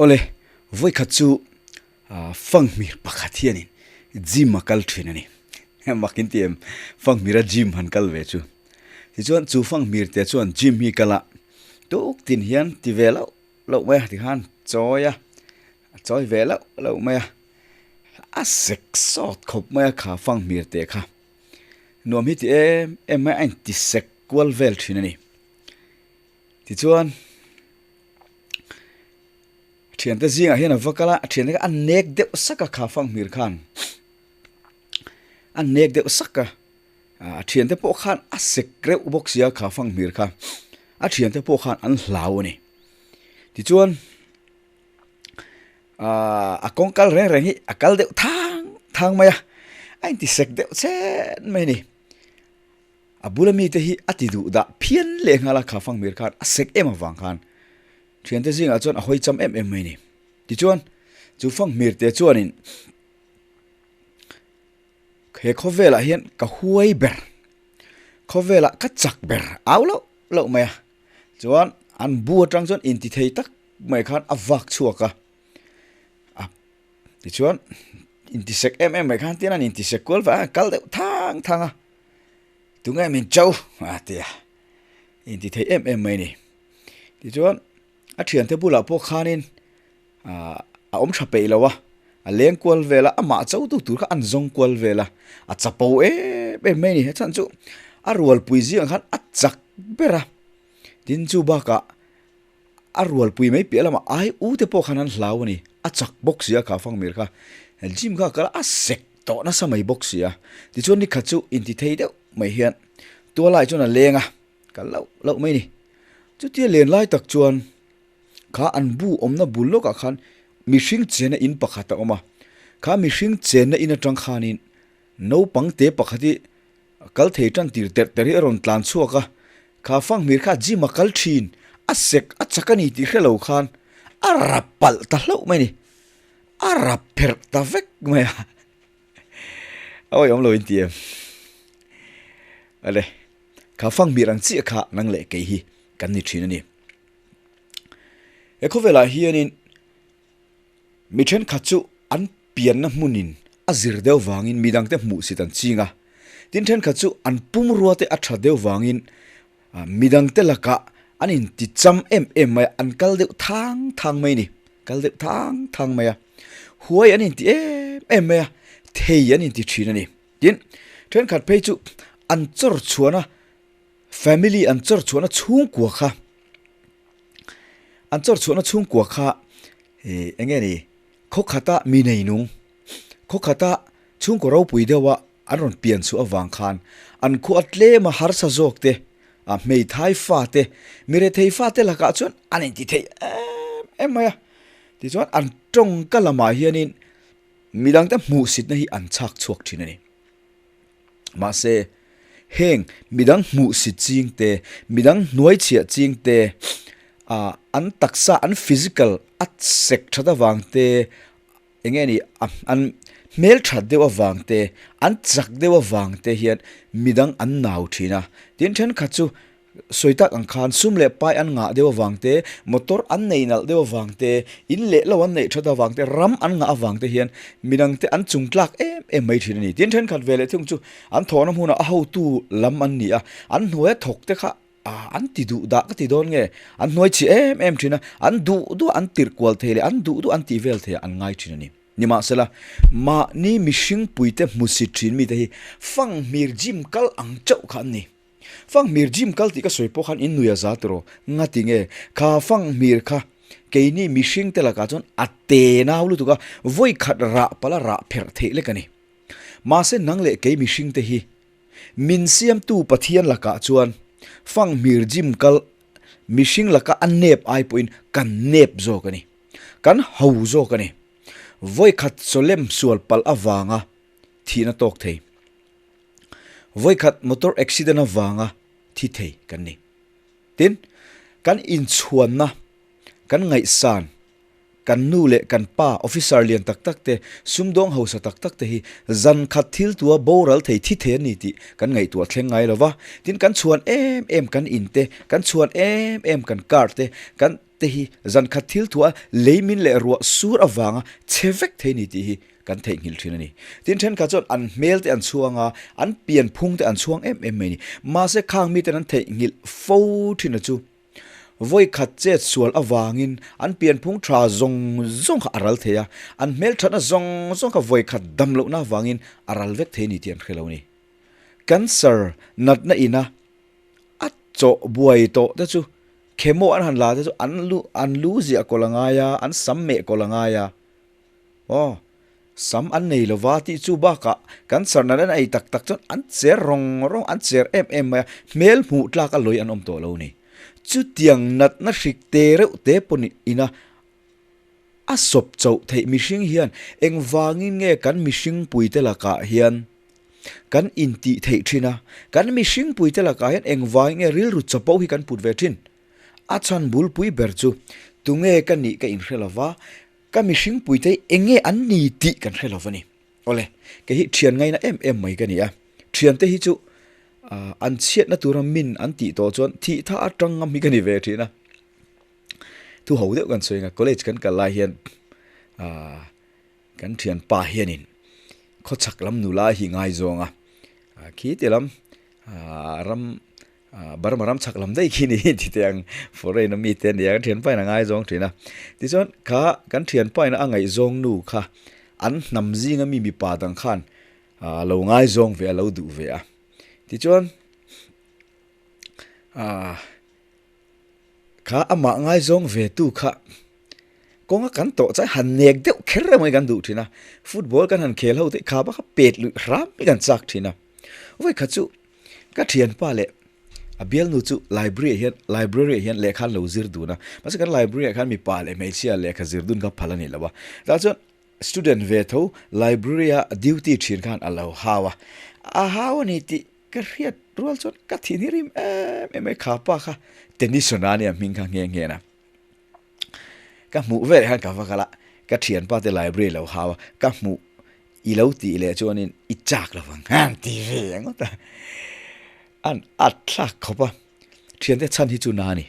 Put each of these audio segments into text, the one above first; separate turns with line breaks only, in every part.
Awle, vawikhat chu fanghmir pakhat hianin gym a kal thin a ni. Mak in ti em? Fanghmira gym han kal ve chu. Tichuan chu fanghmir te chuan gym hi kal a, tuk tin hian ti ve loh loh mai a, tikhan chawi a, a chawi ve loh loh mai a, a sek sawt khawp mai a kha fanghmir te kha. Nuam hi ti em em mai a, a inti sek kual vel thin a ni. Tichuan thiante zingah hian a va kal a, a thiante kha a nek deuh sak a kha fanghmir khan a nek deuh sak a, a thiante pawh khan a sek reuh bawk sia kha fanghmir kha a thiante pawh khan an hlau a ni. Tichuan ahh a kawng kal reng reng hi a kal deuh thang thang mai a, a inti sek deuh chen mai a ni. A bula mite hi a ti duh dah phian leh nghal a, kha fanghmir khan a sek em avang khan thiante zingah chuan a hawi cham em em mai a ni. Tichuan, chu fanghmir te chuanin he khawvelah hian ka huai ber, khawvelah ka chak ber au loh loh mai a. Chuan an bu atang chuan intithei tak mai khan a vak chhuak a. Tichuan, intisek em em mai khan tin an intisek kual vah a, kal deuh thang thang a, tunge min cho a ti a, intithei em em mai a ni. Tichuan, a thiante bulah pawh khanin ah a awm tha peih lo a, a leng kual vel a, amah cho tu tur kha an zawng kual vel a, a chapo em em mai a ni. A chhan chu a rualpui zingah khan a chak ber a, tin chu bakah A rualpui mai piah lamah ai u te pawh khan an hlau a ni. A chak bawk si a kha Fangmir kha. Gym kha a kal a, a sek tawh nasa mai bawk si a. Tichuan nikhat chu intithei deuh mai hian tualai chuan a leng a, kal loh loh mai a ni. Chutia len lai tak chuan kha an bu awmna bul lawkah khan mihring chenna in pakhat a awm a. Kha mihring chenna in atang khanin naupang te pakhat hi Kal thei tan tir terh terh hi a rawn tlan chhuak a, kha fanghmir kha gym a kal thin, a sek a chak a ni tih hre lo khan a rap palh ta hlauh mai a ni, a rap pherh ta vek mai a, a awih awm lo in ti em? Ale, kha fanghmir ang chiah kha nang leh kei hi kan ni thin a ni. He khawvelah hianin Mi thenkhat chu an pianna hmunin a zir deuh vangin midangte hmuhsit an ching a, tin thenkhat chu an pumrua te a tha deuh vangin midangte lakah an inti cham em em mai a, an kal deuh thang thang mai a ni, kal deuh thang thang mai a, huai an inti em em mai a, thei an inti thin a ni. Tin, thenkhat phei chu an chawr chhuahna Family an chawr chhuahna chhungkua kha an chawr chhuahna chhungkua kha ih eng nge ni khaw khata mi nei nung khaw khata chhungkaw ropui deuha an rawn pian chhuah avang khan an khua tlem a harsa zawk te a hmeithai fa te mi rethei fa te lakah chuan an inti thei em em mai a tichuan an tawngka lamah hianin midangte hmuhsitna hi an chhak chhuak thin a ni. Mahse, heng midang hmuhsit ching te, midang hnuaichhiah ching te, ah an taksa, an physical a sek that avang te, eng nge ni, an hmel that deuh avang te, an chak deuh avang te hian midang an nau thin a. Tin, thenkhat chu Sawi tak ang khan sum leh pai an ngah deuh avang te, motor an nei nalh deuh avang te, in leh lo an neih that avang te, ram an ngah avang te hian midangte an chung tlak em em mai thin a ni. Tin, thenkhat ve leh thung chu an thawhna hmunah a hotu lam an ni a, an hnuaia thawk te kha an ti duh dah ka ti dawn nge, an hnuai chhi em em thin a, an duh duh an tirh kual thei leh an duh duh an tih vel thei ah an ngai thin a ni. Nimahsela, mahni mihring puite hmusit thin mite hi fanghmir gym kal ang chauh kha an ni. Fanghmir gym kal tih ka sawi pawh khan in nui a za tiraw? Ngati nge? Kha fanghmir kha keini mihring te lakah chuan a te nau lutuk a, vawi khat rah pala rah pherh theih lek a ni. Mahse nang leh kei mihring te hi min siamtu Pathian lakah chuan fanghmir gym kal mihring laka a nep ai pawhin kan nep zawk a ni. Kan ho zawk a ni. Vawi khat chawlem sual palh avanga thihna tawk thei. Vawikhat motor accident avanga thi thei kan ni. Tin, kan inchhuanna, kan ngaihsan, kan nu leh kan pa officer lian tak tak te, sumdawng hausa tak tak te hi zan khat thil tua boral thei thi thei an ni tih kan ngaihtuah thleng ngai lo va. Tin, kan chhuan em em kan in te, kan chhuan em em kan car te, kan. te hi zan khat thil thua lei min leh ruah sur avanga chhe vek thei ni tih hi kan theihnghilh thin a ni. Tin, thenkhat chuan an hmel te an chhuang a, an pian phung te an chhuang em em mai a ni. Mahse, khang miten an theihnghilh fo thin a chu vawi khat chet sual avangin an pian phung tha zawng zawng kha a ral thei a, an hmel thatna zawng zawng kha vawi khat dam lohna avangin a ral vek thei a ni tih an hre lo a ni. Cancer natna ina A chawh buai tawh te chu chemo an han la te chu an lu an lu ziah kawlh a ngai a, an sam meh kawlh a ngai a. Aw, sam an nei lo va tih chu bakah kan sarhna an ei tak tak chuan an cher rawng rawng, an cher em em mai a, hmel hmuh tlak a lawi an awm tawh lo ni. Chutiang natna hrik te reuh te pawh ina A sawp chauh theih mihring hian engvangin nge kan mihringpuite lakah hian kan intih theih thin a, kan mihringpuite lakah hian engvangin nge rilru chapo hi kan put ve thin? A chhan bulpui ber chu tunge ka nih ka inhre lo va, ka mihringpuite hi enge an ni tih kan hre lo va ni. Awle, kei hi thian ngaina em em mai ka ni a, thiante hi chu an chhiatna tura min an tih tawh chuan thih tha atang ngam hi ka ni ve thin a. Thu ho deuh kan sawi ang a, college kan kal lai hian ahh kan thianpa hianin khawchhak lam nula hi ngaizawng a, khi ti lam ahh ram ahh Burma ram chhak lam daih khi ni ti teh ang foreign a mi te a nia kan thianpa in a ngaizawng thin a, tichuan kha kan thianpa in a ngaihzawng nu kha an hnam zinga mi mipa dang khan ahh lo ngaizawng ve a lo duh ve a, tichuan ahh. Kha amah ngaizawng ve tu kha kawnga kan tawh chuan han nek deuh kher reng mai kan duh thin a, football kan han khel ho te kha bak a pet luih hram mai kan chak thin a. Vawi khat chu ka thianpa leh a bialnu chu library ah hian library ah hian lehkha an lo zir dun a, mahse kan library ah khan mipa leh hmeichhia lehkha zir dun kha phal a ni lo a, tah chuan student ve tho library a duty thin khan a lo hau a, a hau a ni tih Ka hriat rual chuan ka thin hi rim em em mai, kha pa kha Tennyson a nia hming kha nghe nghe na. Ka hmuh veleh khan ka va kal a, ka thianpa te library lo hau a, ka hmuh i lo tih leh chuanin i chak lo vang han ti ve ngawt a, an at thlak khawp a, thiante chhan hi chu na a ni.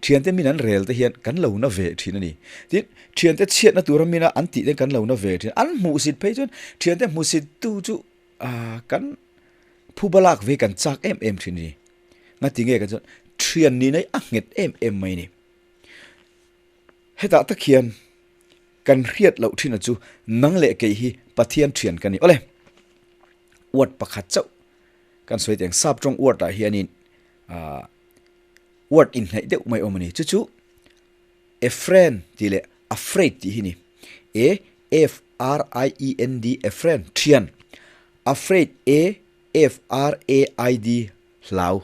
Thiante min an rel te hian kan lo na ve thin a ni. Tin, thiante chhiatna tura mina an tih te kan lo na ve thin. An hmuhsit phei chuan thiante hmuhsit tu chu Ahh kan phuba lak ve kan chak em em thin a ni. Ngati nge kan chuan thian nihna hi a nghet em em mai a ni. Hetah tak hian kan hriat loh thin a chu nang leh kei hi Pathian thian ka ni. Awle, word pakhat chauh kan sawi teh ang sap tawng word ah hianin ahh word inhnaih deuh mai awm a ni. Chu chu A friend tih leh afraid tih hi ni. A F R I E N D a friend, thian. Afraid A F R A I D hlau.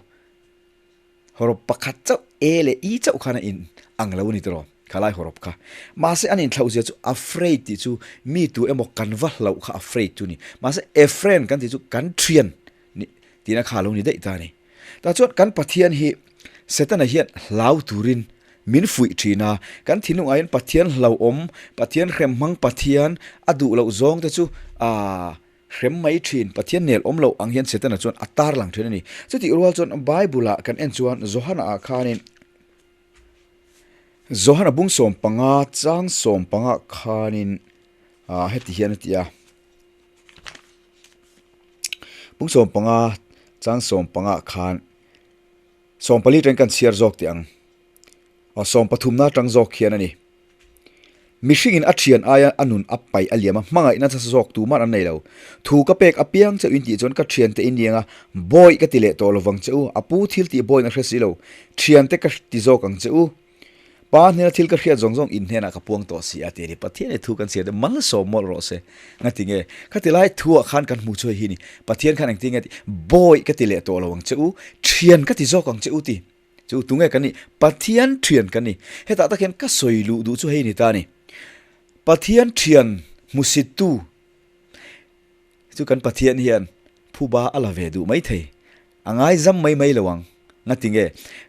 Hawrawp pakhat chauh A leh E chauh khan a in ang lo a ni tiraw khalai hawrawp kha. Mahse an inthlauh zia chu afraid tih chu mi tu emaw kan va hlauh kha afraid chu ni. Mahse a friend kan tih chu kan thian ni tihna kha a lo ni daih ta a ni. Tah chuan kan Pathian hi Setana hian hlau turin min fuih thin a, kan thinlung ah hian Pathian hlauhawm, Pathian hrem hmang Pathian a duh loh zawng te chu aah hrem mai thin, Pathian nel awm loh ang hian Setana chuan a tar lang thin a ni. Chutih rual chuan Bible ah kan en chuan Johana ah khanin Johana bung 15 chang 15 khanin aah heti hian a ti a. Pung 15 chang 15 khan 14 atangin kan chhiar zawk teh ang. Aw 13 na atang zawk khian a ni. Mihringin a thian aia a nun a paih a liam a, hmangaihna nasa zawk tuman an nei lo. Thu ka pek apiang cheu in tih chuan ka thiante in niang a, bawi ka ti leh tawh lovang che u, a pu thil tih bawiin a hre si lo. Thiante ka ti zawk ang che u. Pa hnena thil ka hriat zawng zawng in hnenah ka puang tawh si a ti a ni. Pathian i thu kan chhiar te malsawm mawlh rawh se. Ngati nge? Khati lai thuah khan kan hmu chu hei hi ni. Pathian khan engtin nge a tih? Bawi ka ti leh tawh lo ang che u, thian ka ti zawk ang che u ti. Chu tunge kan nih? Pathian thian kan ni. Hetah tak hian ka sawi luh duh chu hei ni ta a ni. Pathian thian hmusittu Chu kan Pathian hian phuba a la ve duh mai thei. A ngaizam mai mai lo ang. Ngati nge?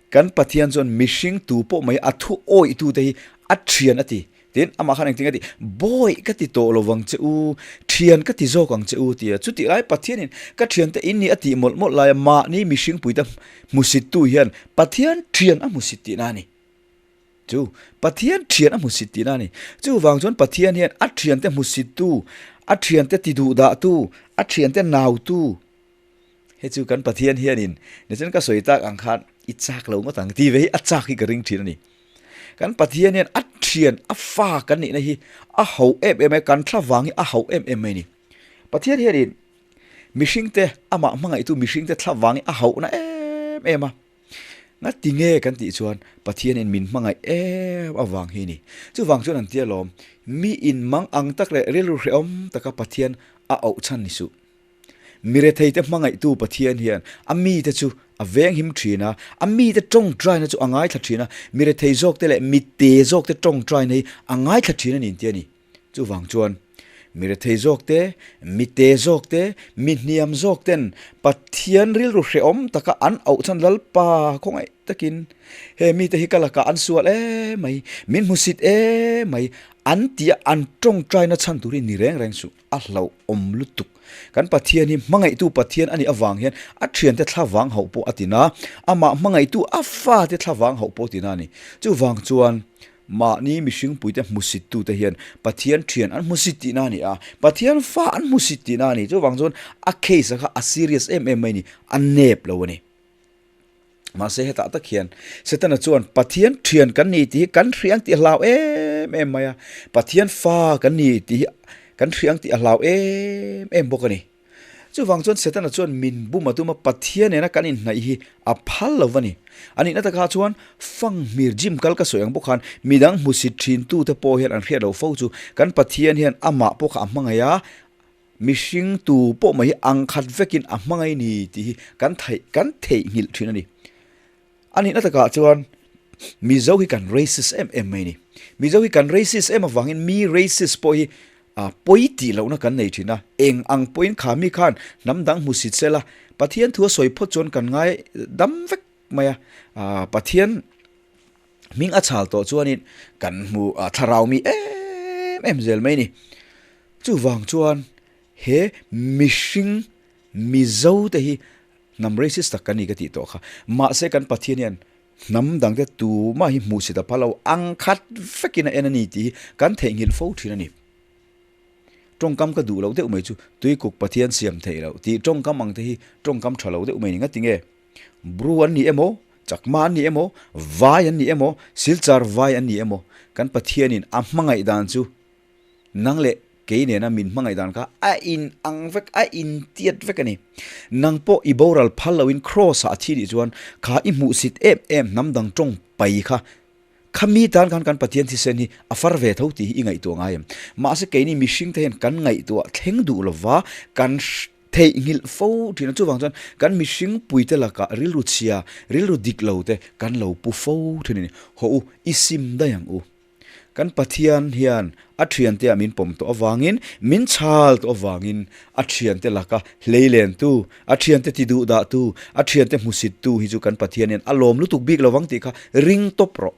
Kan Pathian chuan mihring tu pawh mai a thu awih tu te hi a thian a ti. Tin, amah khan engtin nge a ti? Bawi ka ti tawh lo vang che u, thian ka ti zawk ang che u ti a. Chutih lai Pathianin ka thiante in ni a tih mawlh mawlh laia mahni mihring puite hmusit tu hian Pathian thian a hmusit tihna a ni. Chu Pathian thian a hmusit tihna a ni. Chuvang chuan Pathian hian a thiante hmusittu, a thiante tiduhdahtu, a thiante nautu, Hei chu kan Pathian hianin nichen ka sawi tak ang khan i chak lo ngawt ang tih ve hi a chak hi ka ring thin a ni. Kan Pathian hian a thian, a fa kan nihna hi a hauh em em mai, kan thla vang hi a hauh em em mai a ni. Pathian hianin mihringte, amah hmangaihtu mihringte thla vang hi a hauhna em em a. Ngati nge kan tih chuan Pathianin min hmangaih em avang hi a ni. Chuvang chuan an tia lawm, mi inmang ang tak leh rilru hrehawm taka Pathian a auh chhan ni suh. Mi retheite hmangaihtu Pathian hian a mite chu a venghim thin a, a mite tawngtaina chu a ngaithla thin a, mi rethei zawkte leh mi te zawkte tawngtaina hi a ngaithla thin a ni inti a ni. Chuvang chuan mi rethei zawkte, mi te zawkte, mi hniam zawkten Pathian rilru hrehawm taka an auh chuan Lalpa khawngaih takin he mite hi ka lakah an sual em mai, min hmusit em mai an tia an tawngtaina chhan tur hi ni reng reng suh. A hlauhawm lutuk. Kan Pathian hi hmangaihtu Pathian a nih avang hian a thiante thlavang hauh pawh a ti na, amah hmangaihtu a fate thlavang hauh pawh a ti na a ni. Chuvang chuan mahni mihringpuite hmusittute hian Pathian thian an hmusit tihna a ni a, Pathian fa an hmusit tihna a ni. Chuvang chuan a case-a kha a serious em em mai a ni, a nep lo a ni. Mahse hetah tak hian Setana chuan Pathian thian kan ni tih hi kan hriang tih a hlau em em mai a, Pathian fa kan ni tih hi kan hriang tih a hlau em em bawk a ni. Chuvang chuan Setana chuan min bum a tum a, Pathian nena kan inhnaih hi a phal lo va ni. A nihna takah chuan fanghmir gym kal ka sawi ang bawk khan midang hmusit thintute pawh hian an hriat loh fo chu kan Pathian hian amah pawh kha a hmangaih a, Mihring tu pawh mai hi ang khat vekin a hmangaih ni tih hi kan theih kan theihnghilh thin a ni. A nihna takah chuan Mizo hi kan racist em em mai a ni. Mizo hi kan racist em avangin mi racist pawh hi a pawi tih lohna kan nei thin a. Eng ang pawhin kha mi khan hnam dang hmusit sela Pathian thu a sawi phawt chuan kan ngai dam vek mai a. Pathian hming a chhal tawh chuanin kan hmu thlarau mi em em zel mai a ni. Chuvang chuan he mihring Mizo te hi hnam racist tak kan ni ka tih tawh kha. Mahse kan Pathian hian hnam dangte tumah hi hmuhsit a phal lo, ang khat vekin a en a ni tih hi kan theihnghilh fo thin a ni. Tawngkam ka duh loh deuh mai chu Tuikuk Pathian siam theih loh tih tawngkam ang te hi tawngkam tha lo deuh mai a ni. Ngatinge? Bru an ni emaw, Chakma an ni emaw, Vai an ni emaw, Silchar Vai an ni emaw kan Pathianin a hmangaih dan chu Nang leh kei nena min hmangaih dan kha a in ang vek, a in tiat vek a ni. Nang pawh i boral phal loin Kraws-ah a thi nih chuan kha i hmuhsit em em hnam dang tawng pai kha kha mi tan khan kan Pathian thisen hi a far ve tho tih hi i ngaihtuah ngai em? Mahse keini mihringte hian kan ngaihtuah thleng duh lova kan theihnghilh fo thin a, chuvang chuan kan mihring puite lakah rilru chhia, rilru dik lo te kan lo pu fo thin a ni. Hawh u, i sim daih ang u. Kan Pathian hian a thianteah min pawm tawh avangin, min chhal tawh avangin a thiante laka hleilentu, a thiante tiduhdahtu, a thiante hmusittu hi chu kan Pathian hian a lawm lutuk bik lovang tih kha ring tawp rawh.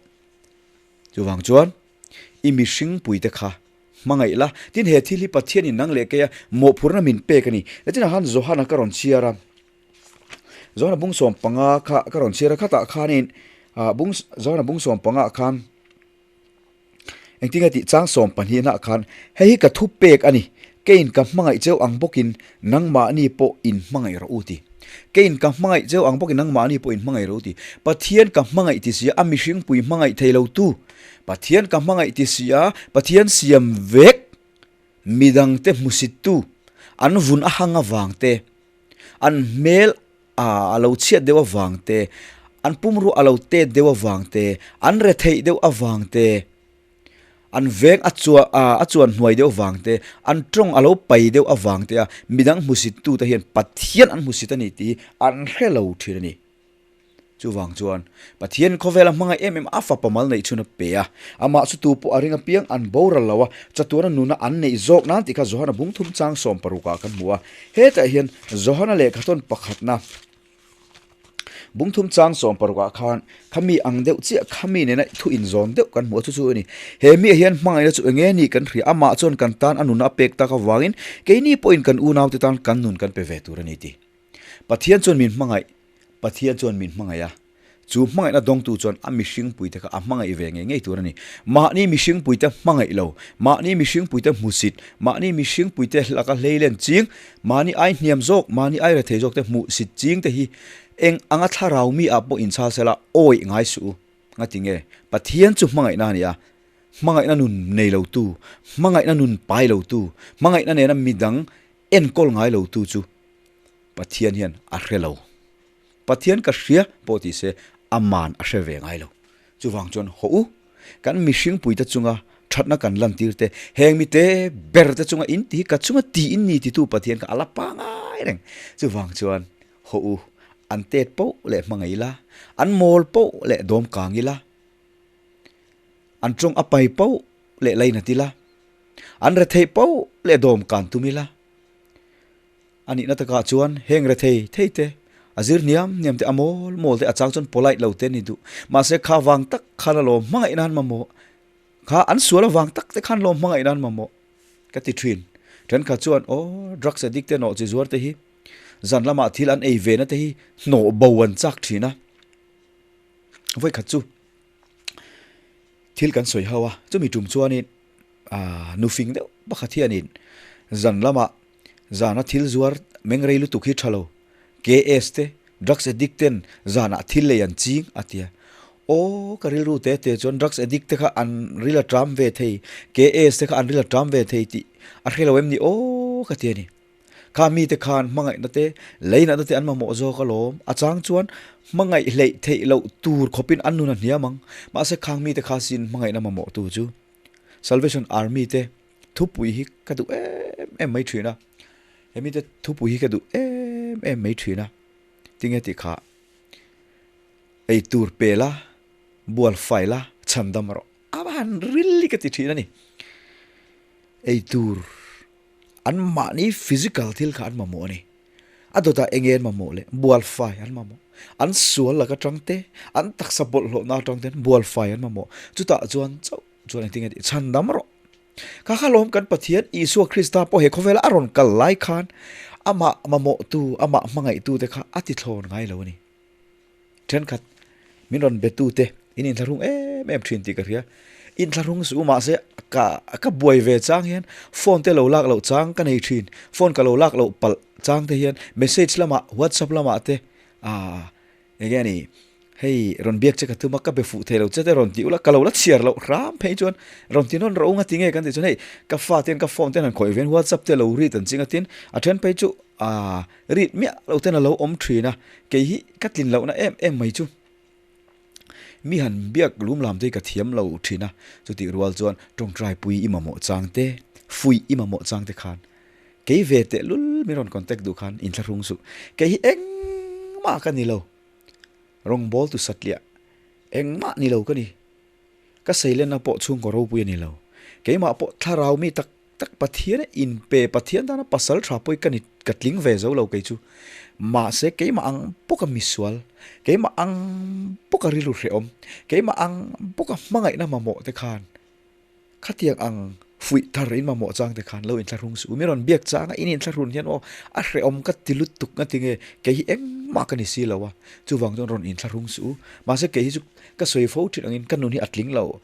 Chuvang chuan i mihringpuite kha hmangaih la, tin he thil hi Pathianin nang leh keia mawhphurhna min pek a ni. Nichinah khan Johana ka rawn chhiar a. Johana bung 15 kha ka rawn chhiar a, khatah khanin bung Johana bung 15 ah khan engtin nge tih chang 12 nah khan hei hi ka thu pek a ni, keiin ka hmangaih cheu ang bawkin nangmahni pawh in hmangaih rawh u ti. Keiin ka hmangaih cheu ang bawkin nangmahni pawh in hmangaih rawh u ti. Pathian ka hmangaih ti si a, a mihringpui hmangaih thei lo tu. Pathian ka hmangaih ti si a, Pathian siam vek midangte hmusittu an vun a hang avang te, An hmel a lo chhiat deuh avang te, an pumruah a lo tet deuh avang te, an retheih deuh avang te, an veng a chuan a chuan hnuai deuh avang te, an tawng a lo pai deuh avang te a midang hmusit tute hian Pathian an hmusit a ni tih hi an hre lo thin a ni. Chuvang chuan, Pathian khawvela hmangaih em em a fapa mal neih chhun a pe a. Amah chu tu pawh a ring apiang an boral lo a, chatuana nuna an neih zawk nan tih kha Johana bung thum chang sawm parukah kan hmu a. Hetah hian Johana lehkha tawn pakhatna bung thum chang sawm parukah khan khami ang deuh chiah khami nena thu inzawn deuh kan hmu a, chu chu a ni. He miah hian hmangaihna chu eng nge ni kan hria, amah chuan kan tan a nuna a pek tak avangin keini pawhin kan unaute tan kan nun kan pe ve tur a ni tih. Pathian chuan min hmangaih, Pathian chuan min hmangaih a. Chu hmangaihna dawngtu chuan a mihringpuite kha a hmangaih ve ngei ngei tur a ni. Mahni mihringpuite hmangaih lo, mahni mihringpuite hmusit, mahni mihringpuite laka hleilen ching, mahni ai hniam zawk, mahni ai rethei zawk te hmuhsit ching te hi eng anga thlarau mi ah pawh inchhal sela awih ngai suh u. Ngati nge? Pathian chu hmangaihna a ni a, hmangaihna nun nei lotu, hmangaihna nun pai lotu, hmangaihna nena midang enkawl ngai lotu chu Pathian hian a hre lo. Pathian ka hria pawh ti se aman a hre ve ngai lo. Chuvang chuan haw u, kan mihringpuite chunga thatna kan lantir te, heng mite ber te chunga in ti hi ka chunga ti in ni titu Pathian kha a la pangai reng. Chuvang chuan haw u, an tet poh leh hmangaih ila, an mawl poh leh dawm kang ila, an tawng a pai poh leh lainat ila, an retheih poh leh dawm kan tum ila. A nihna takah chuan heng rethei thei te, a zir hniam hniam te, a mawl mawl te, a chang chuan polite lo te a ni duh. Mahse kha vang tak khan a lawm hmangaih nan mamawh, kha an sual avang tak te khan lawm hmangaih nan mamawh ka ti thin. Thenkhat chuan aw drugs addict te nawh chi zuar te hi zan lamah thil an ei ve na te hi hnawh bo an chak thin a. Vawikhat chu thil kan sawi ho a, chumi tum chuanin aah nufing deuh pakhat hianin zan lamah Zana thil zuar meng rei lutuk hi tha lo. KS te, drugs addict ten zanah thil lei an ching, a ti a. Aw, ka rilru te te chuan drugs addict te kha an ril a tram ve thei, KS te kha an ril a tram ve thei tih a hre lo em ni aw ka ti a ni. Kha mite khan hmangaihna te, leinahna te an mamawh zawk alawm. A chang chuan hmangaih hleih theih loh tur khawpin an nun a hniam ang. Mahse khang mite kha sin hmangaihna mamawhtu chu Salvation Army te thupui hi ka duh em em mai thin a, he mite thupui hi ka duh em em mai thin a, tinge tih kha ei tur pe la, bual fai la, chhan dam rawh a va han ril hi ka ti thin a ni. Ei tur an mahni physical thil kha an mamawh a ni. A dawtah eng nge an mamawh le? Bual fai an mamawh. An sual lak atang te, an taksa bawlhhlawhna atang ten bual fai an mamawh. Chutah chuan chauh chuan engtin nge tih chhan dam rawh. Kha kha lawm kan Pathian Isua Krista pawh he khawvela a rawn kal lai khan amah mamawhtu, amah hmangaihtu te kha a ti thlawn ngai lo a ni. Thenkhat min rawn betu te in inthlahrung em em thin tih ka hria. Inthlahrung suh mahse ka ka buai ve chang hian phone te lo lak loh chang ka nei thin. Phone ka lo lak loh palh chang te hian message lamah whatsapp lamah te ah enge a ni hei rawn biak che ka tum a ka be fuh thei lo che te rawn tih ula ka lo la chhiar loh hram phei chuan rawn ti nawn rawh u nga ti nge kan tih chuan hei ka fa ten ka phone ten han khawih ve whatsapp te lo read an ching a tin a then phei chu ah Rit miah lo ten a lo awm thin a, kei hi ka tlin lohna em em mai chu. Mi han biak lum lam te hi ka thiam lo thin a, chutih rual chuan tawngtai pui i mamawh chang te, fuih i mamawh chang te khan kei ve teh lul min rawn contact duh khan inthlahrung suh. Kei hi engmah ka ni lo, rawngbâwl tu satliah engmah ni lo ka ni. Ka seilenna pawh chhungkaw ropui a ni lo. Keimah pawh thlarau mi tak tak Pathian a inpe, Pathian tana pasal tha pawh hi ka ni, ka tling ve zo lo kei chu. Mahse keimah ang bawka misual, keimah ang bawka rilru hrehawm, keimah ang bawka hmangaihna mamawh te khan khatiang ang fuih thar in mamawh chang te khan lo inthlahrung suh u. Mi rawn biak changa in inthlahrun hian aw a hrehawm ka ti lutuk nga tinge kei hi engmah ka ni si lo a, chuvang chuan rawn inthlahrung suh u. Mahse kei hi chu ka sawi fo thin angin ka nun hi a tling lo.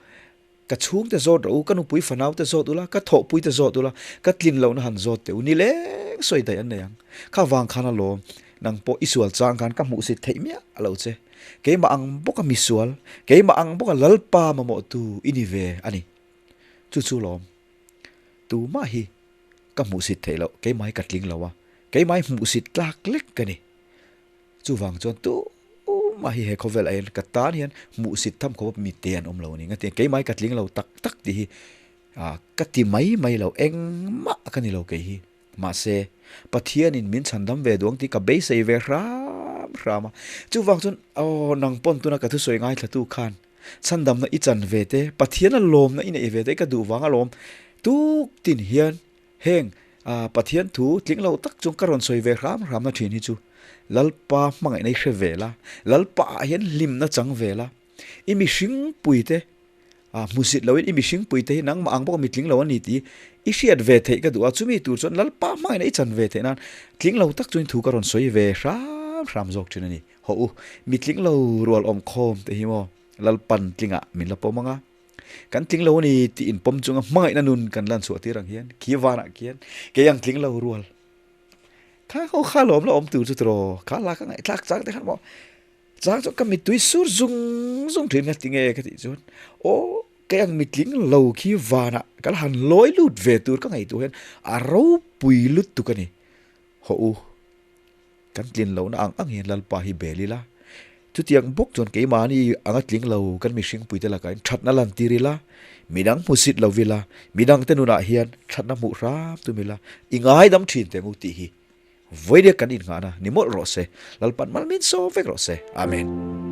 Ka chhungte zawt rawh u, ka nupui fanaute zawt ula, ka thawhpuite zawt ula, ka tlin lohna han zawt teh u, nileng sawi daih an nei ang. Kha vang khan a lawm, nang pawh i sual chang khan ka hmuhsit theih miah lo che. Keimah ang bawka misual, keimah ang bawka Lalpa mamawhtu i ni ve a ni. Chu chu lawm, tumah hi ka hmuhsit theih loh, keimah hi ka tling lo a, keimah hi hmuhsit tlak lek ka ni. Chuvang chuan tumah hi he khawvel ah hian ka tan hian hmuhsit tham khawp mi te an awm lo a ni. Engati keimah hi ka tling lo tak tak tih hi ka ti mai mai lo, engmah ka ni lo kei hi. Mahse, Pathianin min chhandam ve duang tih ka beisei ve hram hram a. Chuvang chuan aw nang pawn tuna ka thusawi ngaithlatu khan chhandamna i chan ve te, Pathiana lawmna i neih ve te ka duh vang alawm tuk tin hian Heng Pathian thu tling lo tak chung ka rawn sawi ve hram hram na thin hi chu Lalpa hmangaihna i hre ve la, Lalpa ah hian hlimna chang ve la, i mihring puite hmusit loin i mihring puite hi nangmah ang bawk a mitling lo a ni tih i hriat ve theih ka duh a, chumi tur chuan Lalpa hmangaihna i chan ve theih nan tling lo tak chuan thu ka rawn sawi ve hram hram zawk thin a ni. Hawh u, mi tling lo rual awm khawm te hi maw Lalpan tlingah min la pawm ang a, kan tling lo a ni tih inpawm chunga hmangaihna nun kan lan chhuah tir ang hian khi vanah khian kei ang tling lo rual kha ho kha lawm la awm tur chu tiraw kha la ka ngaihthlak chang te khan maw chang chu ka mittui sur zung zung thin kha tinge ka tih chuan aw kei ang mitling lo khi vanah ka la han lawi lut ve tur ka ngaihtuah hian a ropui lutuk a ni hawh u. Kan tlin lohna ang ang hian Lalpa hi bel ila, chutiang bawk chuan keimahni anga tling lo kan mihringpuite lakah hian thatna lantir ila, midang hmusit lo ila, midangte nunah hian thatna hmuh hram tum ila, i ngaidam thin teh ngu tih hi vawinia kan innghahna ni mawlh rawh se. Lalpan mal min sawm vek rawh se. Amen.